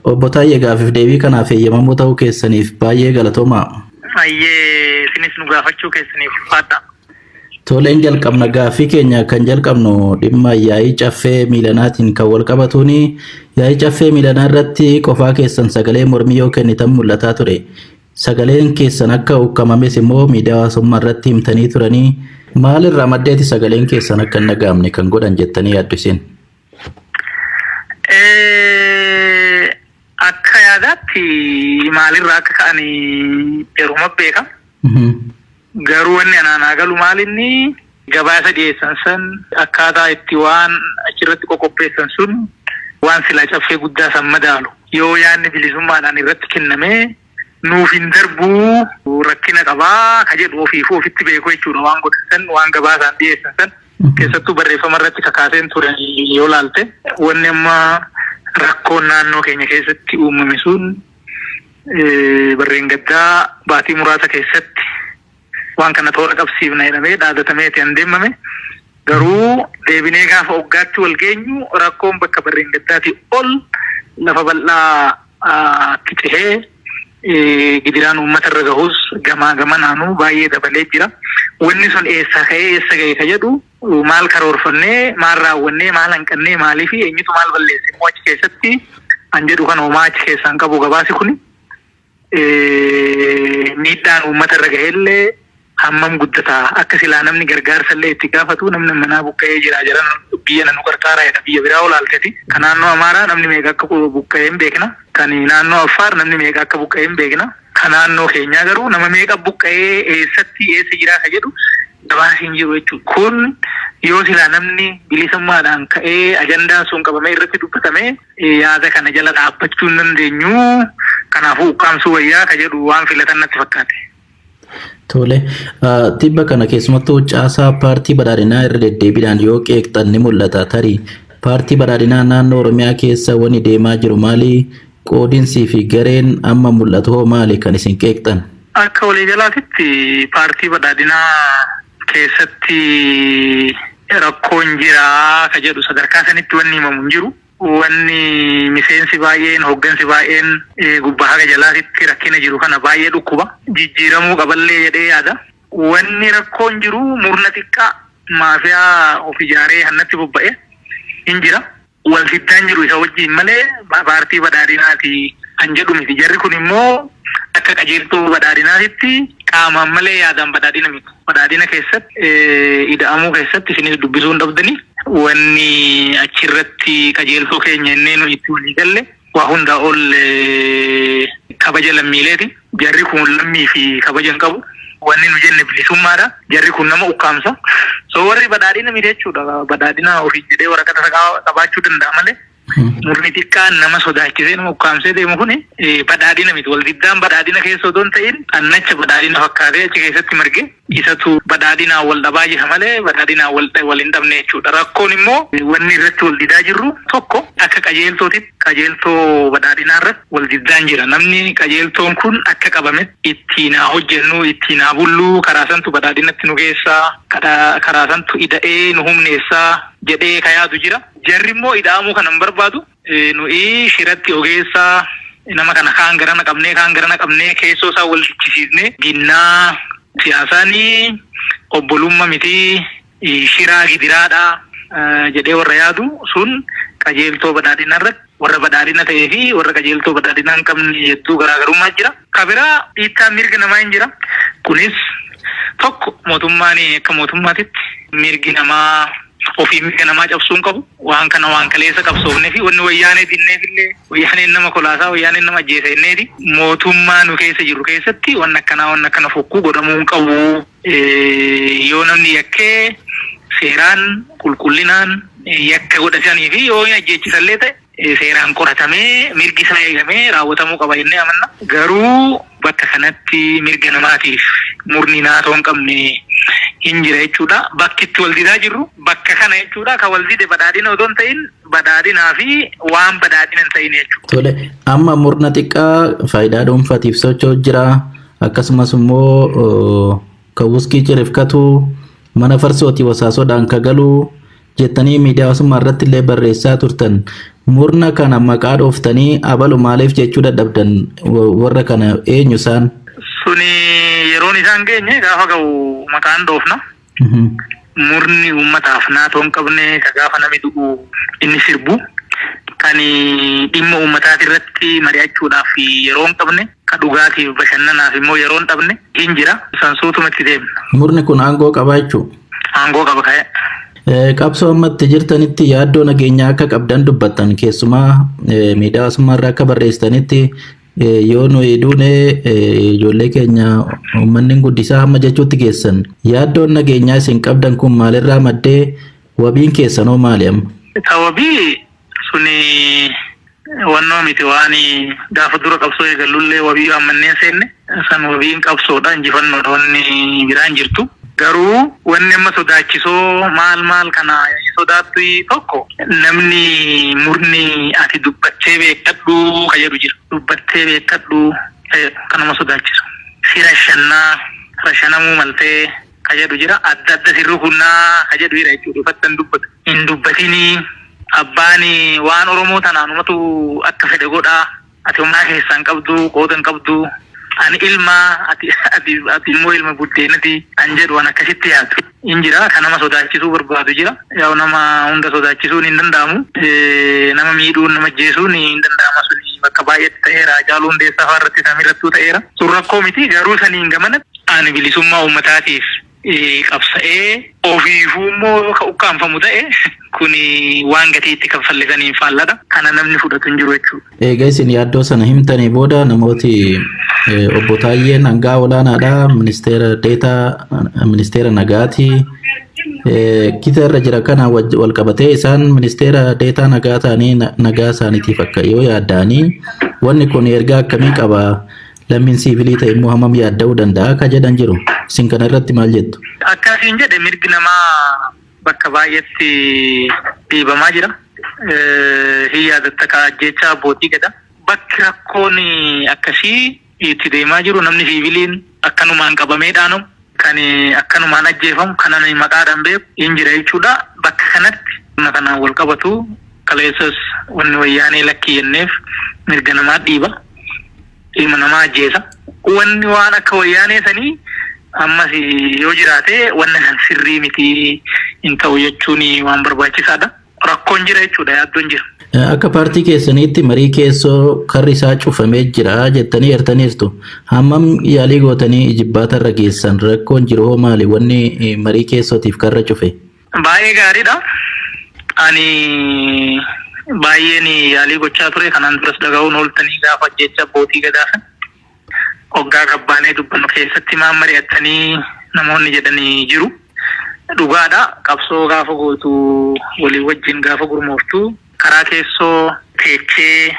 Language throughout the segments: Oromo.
Obbo Taayyee, gaafiif deebii kanaaf eeyyamamoo ta'uu keessaniif baay'ee galatoomaa. Ayyee, isinis nu gaafachuu keessaniif ulfaadha. Toleen, jalqabna. Gaaffii keenya kan jalqabnu dhimma yaa'ii caffee miilanaatiin kan wal qabatuuni. Yaa'ii caffee miilanaa irratti qofaa keessan sagalee mormii yoo kennitan mul'ataa ture. Sagaleen keessan akka ukkamames immoo miidiyaa hawaasummaa irratti himtanii turanii. Maalirraa maddeeti sagaleen keessan akka hin dhaga'amne kan godhan jettanii yaaddu isin? Akka yaadaatti maalirraa akka ka'an jaruma beeka. Garuu wanni anaan galu maalinni, gabaasa dhiyeessan san, akkaataa itti waan achirratti qoqopheessan sun waan silaa caffee guddaa san madaalu. Yoo yaadni bilisummaadhaan irratti kennamee nuuf hin darbuu, rakkina qabaa ka jedhu ofiifuu ofitti beeku jechuudha, waan godhan san, waan gabaasaan dhiyeessan san. Keessattuu barreeffama irratti kakaaseen ture yoo laalte, wanni amma rakkoon naannoo keenya keessatti uumame sun barreen gaddaa baatii muraasa keessatti waan kana toora qabsiifna jedhamee dhaadatameeti an deemame. Garuu deebinee gaafa hoggaatti wal geenyu rakkoon bakka barreen gaddaatii ol lafa bal'aa cehee gidiraan uummata irra gahus gamaa gamanaanuu baay'ee dabalee jira. Wanni sun eessaa ka'ee eessa gahe ka jedhu, maal karoorfannee, maal raawwannee, maal hanqannee, maalii fi eenyutu maal balleesse immoo achi keessatti an jedhu kan homaa achi keessaan qabu gabaasi kuni. Miidhaan uummata irra gaheellee hammam guddataa akka silaa namni gargaarsa illee itti gaafatu, namni manaa buqqa'ee jira, jiran biyya nu gargaaraa jedha. Biyya biraa olaalteeti. Kan naannoo Amaaraa namni meeqa akka buqqa'ee hin beekna. Kan naannoo Affaar namni meeqa akka buqqa'ee hin beekna. Kan naannoo keenyaa garuu nama meeqa buqqa'ee, eessatti, eessa jiraa ka jedhu gabaasi hin jiru jechuudha. Kun yoo silaa namni bilisummaadhaan ka'ee ajandaan sun qabamee irratti dubbatamee, yaada kana jala dhaabbachuu hin dandeenyu. Kanaafuu ukkaamsuu wayyaa ka jedhu waan filatan natti fakkaate. Tole, tibba kana keessumattuu caasaa paartii badhaadhinaa irra deddeebiidhaan yoo qeeqxan ni mul'ata. Tarii paartii badhaadhinaa naannoo Oromiyaa keessa wanni deemaa jiru maali? Qoodinsii fi gareen amma mul'atu hoo maali kan isin qeeqxan? Akka waliigalaatitti paartii badhaadhinaa keessatti rakkoon jira ka jedhu sadarkaa sanitti wanni himamu hin jiru. Wanni miseensi baay'een, hooggansi baay'een gubbaa haga jalaatitti rakkina jiru kana baay'ee dhukkuba. Jijjiiramuu qaballee jedhee yaada. Wanni rakkoon jiru murna xiqqaa maafiyaa of ijaaree hannatti bobba'e hin jira. Wal diddaan jiru isa wajjin malee paartii badhaadhinaati kan jedhu miti. Jarri kun immoo akka qajeeltuu badhaadhinaatitti qaamaan malee yaadaan badhaadhina miti. Badhaadhina keessatti ida'amuu keessatti isinis dubbisuu hin dhabdani. Wanni achirratti qajeeltuu keenya innee nu itti walii galle waa hundaa ol kabaja lammiileeti. Jarri kun lammii fi kabaja hin qabu. Wanni nu jenne bilisummaadha. Jarri kun nama ukkaamsa. So warri badhaadhina miti jechuudha. Badhaadhina ofii jedhee waraqata qabaachuu danda'a malee. Murni xiqqaan nama sodaachisee nama ukkaamsee deemu kuni badhaadhina miti. Wal diddaan badhaadhina keessa odoo hin ta'in, xannacha badhaadhina fakkaatee achi keessatti marge isatu badhaadhinaan wal dhabaa jira malee badhaadhinaan wal hin dhabne jechuudha. Rakkoon immoo wanni irratti wal didaa jirru tokko, akka qajeeltootitti qajeeltoo badhaadhinaa irratti wal diddaan jira. Namni qajeeltoon kun akka qabametti ittiin haa hojjennu, ittiin haa bullu, karaa santu badhaadhinatti nu geessaa, karaa santu ida'ee nu humneessaa jedhee ka yaadu jira. Jarri immoo ida'amuu kana hin barbaadu. Nuyi shiratti ogeessaa nama kana kaan garana qabnee, kaan garana qabnee, keessoo isaa wal fichisiisnee ginnaa siyaasaanii obbolummaa miti, shiraa gidiraadha jedhee warra yaadu sun qajeeltoo badhaadhinaa irratti warra badhaadhina ta'ee fi warra qajeeltoo badhaadhinaa hin qabne hedduu garaagarummaa jira. Ka biraa dhiittaan mirga namaa hin jira. Kunis tokko, mootummaan akka mootummaatitti mirgi namaa ofii mirga namaa cabsuu hin qabu. Waan kana waan kaleessa qabsoofnee fi wanni wayyaanee dinneef illee wayyaaneen nama kolaasaa, wayyaaneen nama ajjeesa jenneeti. Mootummaa nu keessa jiru keessatti wanni akkanaa, wanni akkana fokkuu godhamuu hin qabu. Yoo namni yakkee seeraan qulqullinaan yakka godhatanii fi yoo hin ajjeechisallee ta'e seeraan qoratamee mirgi isaa eegamee raawwatamuu qaba jennee amanna. Garuu bakka kanatti mirga namaatiif murni naatoo hin qabne hin jira jechuudha. Bakki itti wal didaa jirru bakka kana jechuudha. Ka wal dide badhaadhina otoo hin ta'in badhaadhinaa fi waan badhaadhina hin ta'in jechuudha. Tole, amma murna xiqqaa faayidaa dhuunfaatiif socho'u jira. Akkasumas immoo kan wuskii cirifkatu, mana farsootii wasaasoodhaan ka galu, jettanii miidiyaa hawaasummaa irratti illee barreessaa turtan. Murna kana maqaa dhooftanii abalu maaliif jechuu dadhabdan warra kana eenyu isaan? Suni yeroon isaan geenye gaafa ga'u maqaan dhoofna. Murni uummataaf naatoo hin qabne ka gaafa namni du'u inni sirbu kan dhimma uummataati irratti mari'achuudhaaf yeroo hin qabne ka dhugaatiif bashannanaaf immoo yeroo hin dhabne hin jira. San suutumatti deemna. Murni kun aangoo qabaa jechuudha. Aangoo qaba ka'e. Qabsoo ammatti jirtanitti yaaddoo nageenyaa akka qabdan dubbattan keessumaa miidiyaa hawaasummaa irraa akka barreessitanitti yoo nuyi duune ijoollee keenya uummanni guddisaa hamma jechuutti geessan. Yaaddoon nageenyaa isin qabdan kun maalirraa maddee wabiin keessanoo maali amma? Wabii suni wannoo miti waan gaafa dura qabsoo eegallullee wabii waan manneen seenne san wabiin qabsoodha injifannoodha wanni biraan jirtu. Garuu wanni amma sodaachisoo maal maal kana sodaattu tokko namni murni ati dubbattee beekadhu ka jedhu jira. Dubbattee beekadhu kanuma sodaachisu. Si rashannaa rashanamuu maltee ka jedhu jira. Adda adda si rukunnaa ka jedhu jira jechuudha. Uffatan dubbatu. Hin dubbatinii abbaan waan Oromoo tanaanumatu akka fedhe godhaa. Ati homaa keessaa hin qabdu qooda hin qabdu. Ani ilma ati ati ati immoo ilma buddeenati an jedhu an akkasitti yaadu. Hin jira kan nama sodaachisuu barbaadu jira. Yaa nama hunda sodaachisuun hin danda'amu. Nama miidhuun nama ajjeesuun hin danda'ama suni bakka baay'eetti ta'eera. Hacaaluu Hundeessaa fa'aa irratti samiirrattuu ta'eera. Sun rakkoo miti garuu saniin gamana ani bilisummaa uummataatiif qabsa'ee ofiifuu immoo ka ukkaanfamu ta'e kuni waan gatii itti kaffallisaniin faalladha. Kana namni fudhatu hin jiru jechuudha. Egaa isin yaaddoo sana himtanii booda namooti obbo Taayyeen hangaa olaanaadha ministeera deetaa ministeera nagaati. Kita irra jira kana wal qabatee isaan ministeera deetaa nagaa ta'anii nagaa isaaniitiif akka yoo yaadda'anii wanni kun ergaa akkamii qaba lammiin siivilii ta'e immoo hammam yaadda'uu danda'a ka jedhan jiru. Isin kana irratti maal jettu? Akkasiin jedhe mirgi namaa bakka baay'eetti dhiibamaa jira. Hin yaadatta ka ajjeechaa abbootii gada. Bakki rakkoon akkasii itti deemaa jiru namni siiviliin akkanumaan qabamee dhaanamu kan akkanumaan ajjeefamu kan ani maqaadhaan beeku hin jira jechuudha. Bakka kanatti kanaan wal qabatu kaleessas wanni wayyaanee lakkii jenneef mirga namaa dhiiba. Ilma namaa ajjeesa. Wanni waan akka wayyaanee sanii ammas yoo jiraate wanna san sirrii miti hin ta'u jechuun waan barbaachisaadha. Rakkoon jira jechuudha yaaddoon jira. Akka paartii keessaniitti marii keessoo karri isaa cufamee jira jettanii eertaniirtu. Hammam yaalii gootanii ijibbaata irra geessan rakkoon jiru hoo maali wanni marii keessootiif karra cufe? Baay'ee gaariidha. Ani baay'een yaalii gochaa ture kanaan duras dhaga'uun ooltanii gaafa jecha abbootii gadaa sana hoggaa gabbaanee dubbannu keessatti maan mari'attanii namoonni jedhanii jiru. Dhugaadha. Qabsoo gaafa gootu walii wajjin gaafa gurmooftu karaa keessoo teechee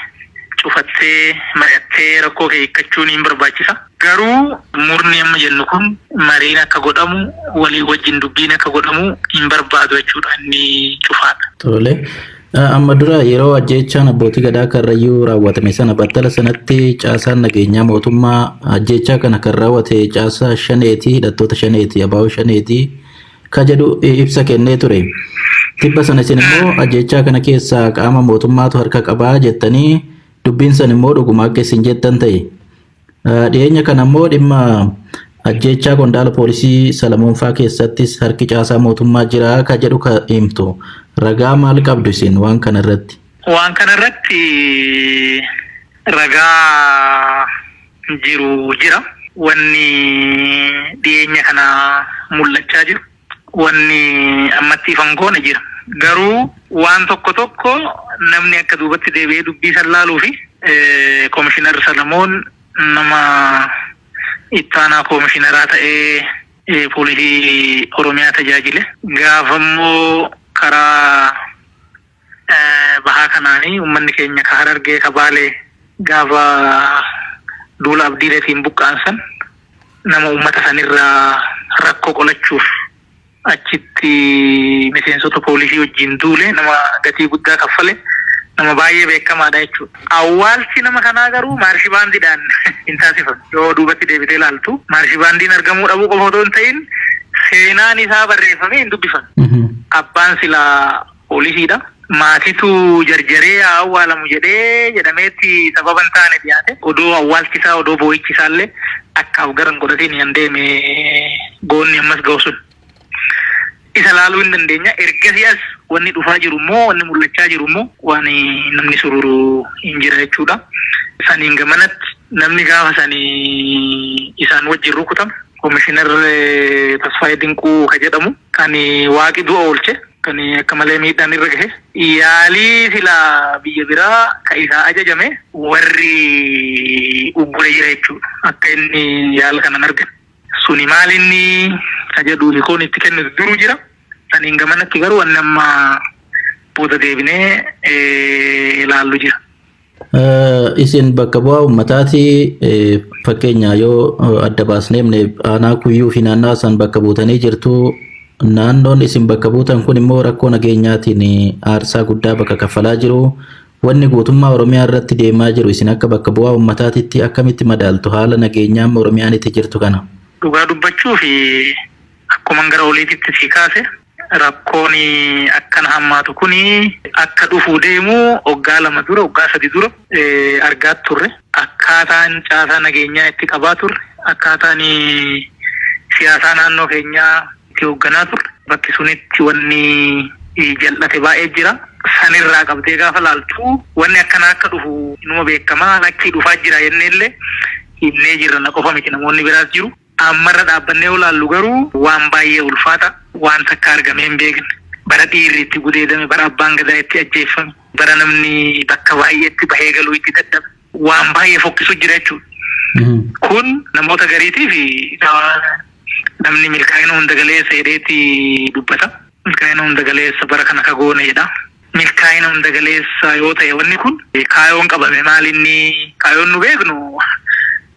cufattee mari'attee rakkoo kee hiikkachuun hin barbaachisa. Garuu murni amma jennu kun mariin akka godhamu walii wajjin dubbiin akka godhamu hin barbaadu jechuudha inni cufaadha. Tole. Amma dura yeroo ajjeechaan abbootii gadaa Karrayyuu raawwatame sana battala sanatti caasaan nageenyaa mootummaa ajjeechaa kana kan raawwate caasaa shaneeti hidhattoota shaneeti abaa'oo shaneeti ka jedhu ibsa kennee ture. Tibba sana isin immoo ajjeechaa kana keessaa qaama mootummaatu harka qabaa jettanii dubbiin san immoo dhuguma akka isin jettan ta'e. Dhiyeenya kana immoo dhimma ajjeechaa qondaala poolisii Salamoon faa keessattis harki caasaa mootummaa jira ka jedhu ka himtu. Ragaa maal qabdu isin waan kana irratti? Waan kana irratti ragaa jiru jira. Wanni dhiyeenya kana mul'achaa jiru. Wanni ammatti ifan goone jira. Garuu waan tokko tokko namni akka duubatti deebi'ee dubbii san laaluu fi Komishinar Salamoon nama ittaanaa komishinaraa ta'ee poolisii Oromiyaa tajaajile. Gaafa immoo karaa bahaa kanaanii uummanni keenya ka Harargee ka Baalee gaafa duula abdiileetiin buqqa'an san nama uummata sanirraa rakkoo qolachuuf achitti miseensota poolisii wajjin duule nama gatii guddaa kaffale nama baay'ee beekamaadha jechuudha. Awwaalchi nama kanaa garuu maarshi baandiidhaan hin taasifamu. Yoo duubatti deebitee ilaaltu maarshi baandiin argamuu dhabuu qofa otoo hin ta'in seenaan isaa barreeffamee hin dubbifamu. Abbaan silaa poolisiidha. Maatitu jarjaree haa awwaalamu jedhee jedhameetti sababa hin taane dhiyaate. Odoo awwaalchi isaa, odoo boo'ichi isaallee akkaaf gara hin godhatiin kan deeme goonni ammas ga'u sun. Isa laaluu hin dandeenya. Ergasii as wanni dhufaa jiru immoo, wanni mul'achaa jiru immoo waan namni sururu hin jira jechuudha. Saniin gamanatti namni gaafa sanii isaan wajjin rukutame Komishinar Tasfaayee Dinquu ka jedhamu kan waaqi du'a oolche, kan akka malee miidhaan irra gahe, yaalii silaa biyya biraa ka isaa ajajame warri uggure jira jechuudha. Akka inni yaala kana hin arganne. Suni maal inni ka jedhu hikoon itti kennitu duruu jira. Saniin gamanatti garuu wanni amma booda deebinee ilaallu jira. Isin bakka bu'aa uummataati, fakkeenya yoo adda baasnee himne aanaa Kuyyuu fi naannawaa san bakka buutanii jirtu. Naannoon isin bakka buutan kun immoo rakkoo nageenyaatiin aarsaa guddaa bakka kaffalaa jiru. Wanni guutummaa Oromiyaa irratti deemaa jiru isin akka bakka bu'aa uummataatitti akkamitti madaaltu haala nageenyaa amma Oromiyaan itti jirtu kana? Dhugaa dubbachuu fi akkuma gara oliititti si kaase, rakkoon akkana hammaatu kun akka dhufuu deemu waggaa 2 dura, waggaa 3 dura argaa turre. Akkaataan caasaa nageenyaa itti qabaa turre, akkaataan siyaasaa naannoo keenyaa itti hoogganaa turre, bakki sunitti wanni jal'ate baay'ee jira. Sanirraa qabdee gaafa laaltu wanni akkanaa akka dhufu inuma beekamaa, lakkii dhufaa jira jenneellee himnee jirra, na qofa miti, namoonni biraas jiru. Ammarra dhaabbannee yoo laallu garuu waan baay'ee ulfaata, waan takka argamee hin beekne, bara dhiirri itti gudeedame, bara abbaan gadaa itti ajjeeffame, bara namni bakka baay'eetti bahee galuu itti dadhabe, waan baay'ee fokkisu jira jechuudha. Kun namoota gariitiif namni milkaa'ina hunda galeessa jedheetti dubbata. Milkaa'ina hunda galeessa bara kana ka goone jedha. Milkaa'ina hunda galeessa yoo ta'e wanni kun, kaayoon qabame maal inni? Kaayoon nu beeknu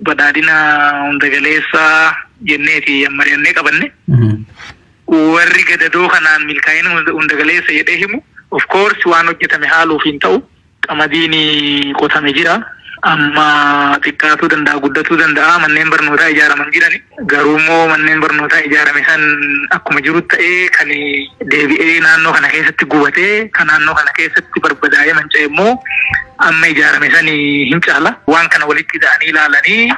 badhaadhina hunda galeessa jenneeti mari'annee qabanne. Warri gadadoo kanaan milkaa'ina hunda galeessa jedhee himu, of course, waan hojjetame haaluuf hin ta'u. Qamadiin qotame jira. Amma xiqqaatuu danda'a, guddatuu danda'a. Manneen barnootaa ijaaraman jirani. Garuu immoo manneen barnootaa ijaarame san akkuma jiru ta'ee, kan deebi'ee naannoo kana keessatti gubatee, kan naannoo kana keessatti barbadaa'ee manca'e immoo amma ijaarame san hin caala. Waan kana walitti hidhanii ilaalanii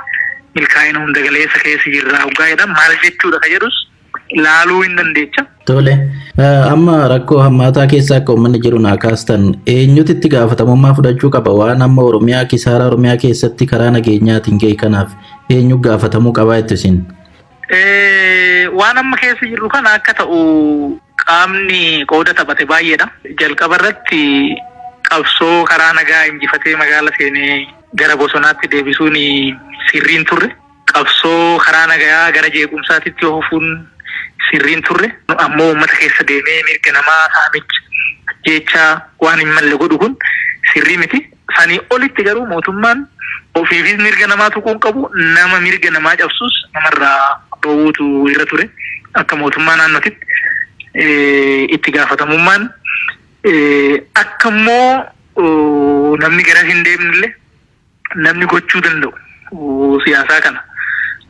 milkaa'ina hunda galeessa keessa jirra hoggaa jedhan maal jechuudha ka jedhus laaluu hin dandeecha. Tole. Amma rakkoo hammaataa keessa akka uummanni jiru naa kaastan, eenyutu itti gaafatamummaa fudhachuu qaba? Waan amma Oromiyaa kisaaraa Oromiyaa keessatti karaa nageenyaatiin ga'e kanaaf eenyu gaafatamuu qabaa jettu isin? Waan amma keessa jirru kana akka ta'u qaamni qooda taphate baay'eedha. Jalqaba irratti qabsoo karaa nagaa injifatee magaala seenee gara bosonaatti deebisuun sirriin turre. Qabsoo karaa nagayaa gara jeequmsaatitti oofuun sirriin turre. Ammoo uummata keessa deemee mirga namaa saamicha, jecha waan hin malle godhu kun sirrii miti. Sanii olitti garuu mootummaan ofiifis mirga namaa tuquu hin qabu, nama mirga namaa cabsus namarraa dhoowwuutu irra ture. Akka mootummaa naannootitti itti gaafatamummaan akka immoo namni garas hin deemnellee namni gochuu danda'u siyaasaa kana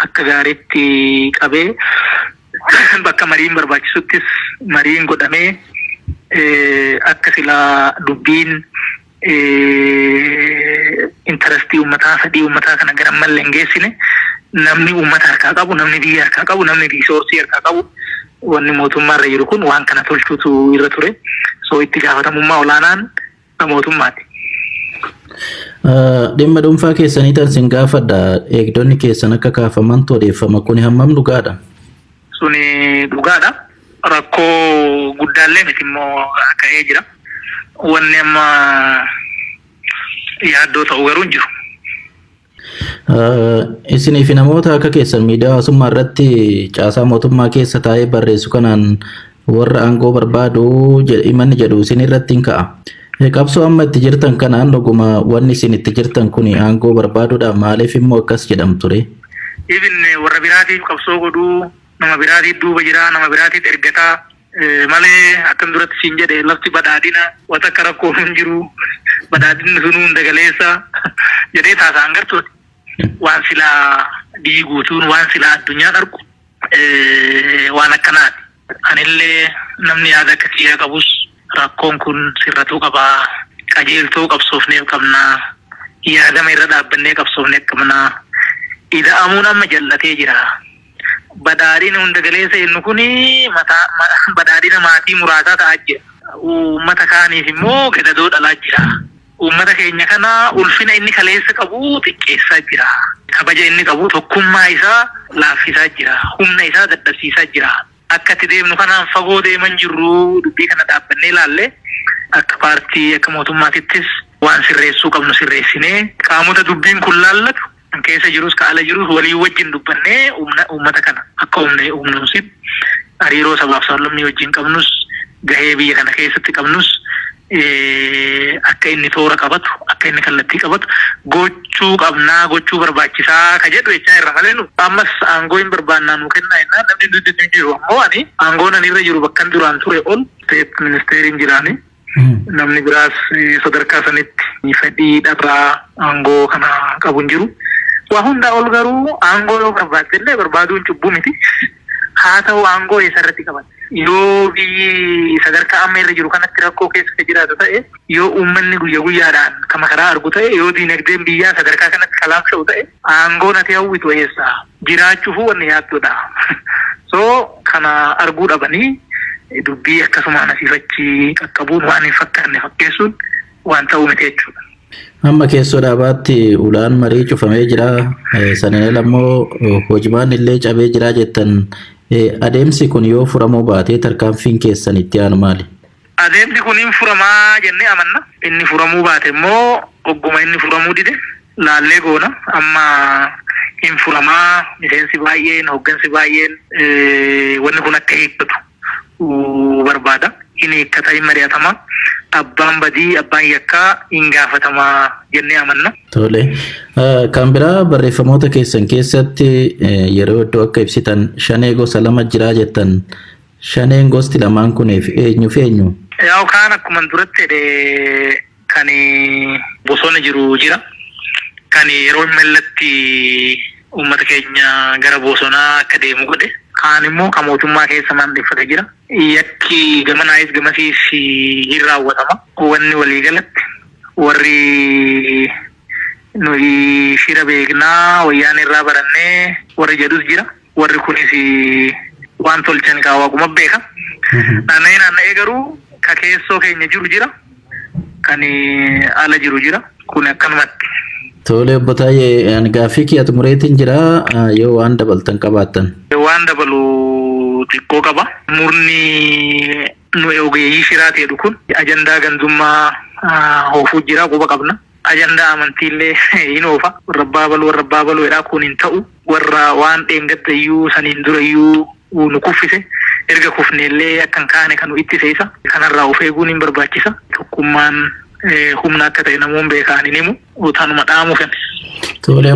akka gaariitti qabee, bakka mariin barbaachisuttis mariin godhamee, akka silaa dubbiin interestii uummataa, fedhii uummataa kana gara malle hin geessine, namni uummata harkaa qabu, namni biyya harkaa qabu, namni resourceii harkaa qabu, wanni mootummaa irra jiru kun waan kana tolchuutu irra ture. So itti gaafatamummaa olaanaan mootummaati. Dhimma dhuunfaa keessanii tan sin gaafadha. Eegdonni keessan akka kaafamantu odeeffama. Kuni hammam dhugaadha? Suni dhugaadha. Rakkoo guddaallee miti, immoo ka'ee jira. Wanni amma yaaddoo ta'u garuu hin jiru. Isinii fi namoota akka keessan miidiyaa hawaasummaa irratti caasaa mootummaa keessa taa'ee barreessu kanaan warra aangoo barbaadu himanni jedhu isin irratti hin ka'a. Qabsoo amma itti jirtan kanaan dhuguma wanni isin itti jirtan kun aangoo barbaaduudha? Maaliif immoo akkas jedhamtu ture? Even warra biraatiif qabsoo godhuu, nama biraatiif duuba jira, nama biraatiif ergataa malee, akkam duratti siin jedhe, lafti badhaadhina wanta akka rakkoo hin jiru, badhaadhinni sunuu hunda galeessa jedhee taasa'an gartuuti. Waan silaa biyyi guutuun, waan silaa addunyaan argu waan akkanaati. Anillee Namni yaada akka kiyyaa qabus rakkoon kun sirratuu qabaa. Qajeeltoo qabsoofneef qabnaa. Yaadama irra dhaabbannee qabsoofneef qabnaa. Ida'amuun amma jal'atee jira. Badhaadhina hunda galeessa jennu kuni mataa badhaadhina maatii muraasaa ta'aa jira. Uummata kaaniif immoo gadadoo dhalaa jira. Uummata keenya kana ulfina inni kaleessa qabu xiqqeessaa jira. Kabaja inni qabu tokkummaa isaa laaffisaa jira. Humna isaa dadhabsiisaa jira. Akka itti deemnu kanaan fagoo deeman jirru dubbii kana dhaabbannee ilaalle akka paartii akka mootummaatittis waan sirreessuu qabnu sirreessinee qaamota dubbiin kun laallatu kan keessa jirus ka ala jirus walii wajjin dubbannee uummata kana akka humnoomsitti hariiroo sabaaf sablammii wajjin qabnus gahee biyya kana keessatti qabnus akka inni toora qabatu akka inni kallattii qabatu gochuu qabnaa gochuu barbaachisaa ka jedhu jechaa irra malee nu ammas aangoo hin barbaannaa nuu kennaa jennaan namni nuti hin jiru ammoo ani aangoon ani irra jiru bakkan duraan ture ol state ministeeriin jiraani. Namni biraas sadarkaa sanitti fedhii dhabaa aangoo kana qabu hin jiru. Waa hundaa ol garuu aangoo yoo barbaadde illee barbaaduun cubbuu miti. Haa ta'u aangoo eessarratti qaban. Yoo biyyi sadarkaa amma irra jiru kanatti rakkoo keessa ka jiraatu ta'e, yoo uummanni guyya guyyaadhaan ka makaraa argu ta'e, yoo diinagdeen biyyaa sadarkaa kanatti ka laamsha'u ta'e, aangoon ati hawwitu eessa? Jiraachuufuu wanni yaaddodha. So kana arguu dhabanii dubbii akkasumaan asiif achi qaqqabuun waan hin fakkaanne fakkeessuun waan ta'uu miti jechuudha. Amma keessoo dhaabaatti ulaan marii cufamee jira. Saniin ala immoo hojimaan illee cabee jira jettan. Adeemsi kun yoo furamuu baate tarkaanfiin keessan itti aanu maali? Adeemsi kun hin furamaa jennee amanna. Inni furamuu baate immoo ogguma inni furamuu dide laallee goona. Amma hin furamaa miseensi baay'een hooggansi baay'een wanni kun akka hiikkatu barbaada. Hin hiikkata hin mari'atama. Abbaan badii abbaan yakkaa hin gaafatamaa jennee amanna. Tole. Kan biraa barreeffamoota keessan keessatti yeroo iddoo akka ibsitan shanee gosa lama jiraa jettan. Shaneen gosti lamaan kuniif eenyu fi eenyu? Yaa'u kaan akkuma duratti jedhe kan bosona jiru jira. Kan yeroo mallatti uummata keenya gara bosonaa akka deemu godhe. Kaan immoo kan mootummaa keessa maandeffate jira. Yakki gamanaayis gamasiis hin raawwatama. Wanni waliigalatti warri nuyi shira beeknaa wayyaan irraa barannee warri jedhus jira. Warri kunis waan tolchan kaa waaquma beeka. Naanna'ee naanna'ee garuu ka keessoo keenya jiru jira. Kan ala jiru jira. Kun akkanumatti. Tole obbo Taayyee ani gaaffii kiyya xumureetiin jira yoo waan dabaltan qabaattan. Waan dabalu xiqqoo qaba. Murni nu ogeeyyii shiraa ta'edhu kun ajandaa gandummaa hoofuu jira quba qabna. Ajandaa amantiillee hin oofa. Warra abbaa baluu warra abbaa baluu jedhaa kun hin ta'u. Warra waan dheengadda iyyuu saniin dura iyyuu nu kuffise. Erga kufneellee akka hin kaane kan nu ittise isa. Kanarraa of eeguun hin barbaachisa. Tokkummaan humna akka ta'e namoonni beekaan hin himu. Tanuma dhaamu fedhe. Tole.